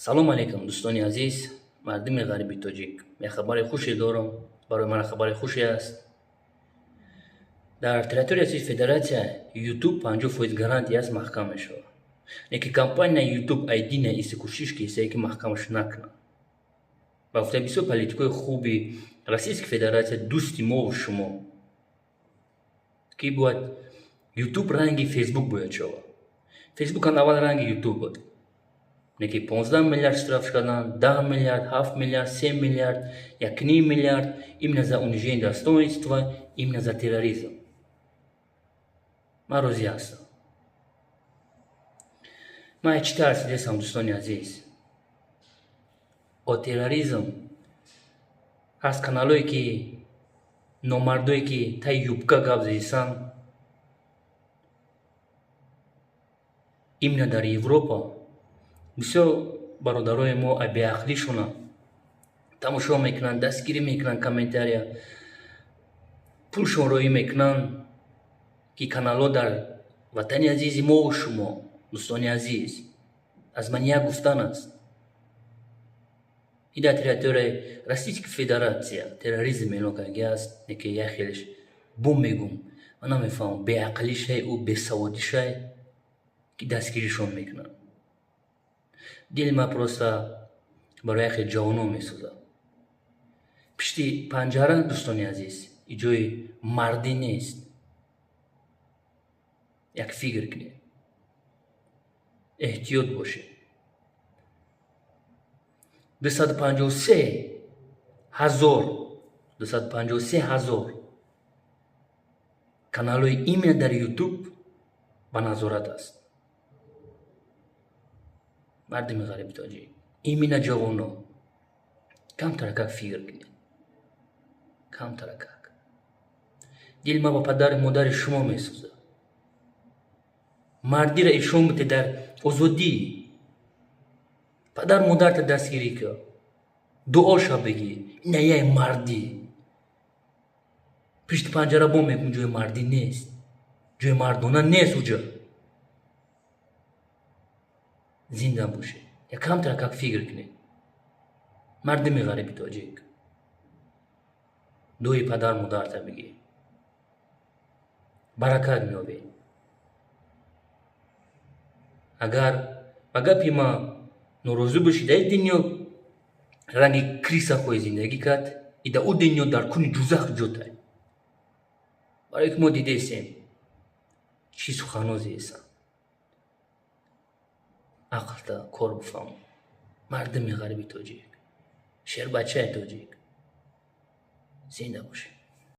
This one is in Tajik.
Салом алейкум, дӯстони азиз, мардуми ғариби тоҷик. Як хабари хуше дорам, барои ман хабари хуше аст. Дар территорияи Российской Федерация YouTube 50% гарантия аст, маҳкам мешавад. Лекин компания YouTube айдина иси кӯшиш кисае, ки маҳкамаш накунад. Ба гуфтаи бисёр политикои хуби Российской Федерация, дӯсти мову шумо, ки бояд YouTube ранги Facebook бояд шавад. Facebook ҳам аввал ранги YouTube буд. Неки 15 миллиард штраф карданд, 10 миллиард, 7 миллиард, 3 миллиард, 1,5 миллиард, именно за унижение достоинства, именно за терроризм. Ман розӣ ҳастам. Ман чӣ тарсидесам, дӯстони азиз? О терроризм ҳаст каналое, ки номардое, ки таи юбка гап зедисанд, именно дар Европа бисёр бародарои мо беақлишона тамошо мекунанд, дастгирӣ мекунанд, комментария, пулшон роӣ мекунанд, ки каналҳо дар ватани азизи мову шумо. Дӯстони азиз, аз ман як гуфтан аст: и дар территорияи Российской Федерация терроризм эълон кардаги аст. Неки як хелеш бум мегум, ман намефаҳмам, беақлишай ӯ, бесаводишай, ки дастгиришон мекунанд. Дили ман просто барои як хел ҷавонон месӯзад. Пишти панҷара, дӯстони азиз, и ҷои мардӣ нест. Як фикр кунед, эҳтиёт бошед. 253 ҳазор, 253 ҳазор каналҳои именно дар Ютуб ба назорат аст. Мардуми ғариби тоҷик, именно ҷавоно, камтаракак фикр кунед, камтаракак. Дили ман ба падару модари шумо месӯзад. Мардиро ишон буте дар озодӣ. Падару модарта дастгирӣ кар, дуоша бигӣ, ина яй мардӣ. Пишти панҷара бо мекун, ҷои мардӣ нест, ҷои мардона нест уҷа. Зинда бошед, як камтаракак фикр кунед. Мардуми ғариби тоҷик, дуои падару модарта бигӣ, баракат меёбед. Агар ба гапи ман норозӣ бошӣ, дар ин дунё ранги крыса хоҳӣ зиндагӣ кард, и дар ӯ дунё дар куни дӯзах ҷотай. Барое ки мо дидесем, чӣ суханҳо зеесанд. Ақлта кор бифаҳм. Мардуми ғариби тоҷик, шербачаи тоҷик, зинда бошед.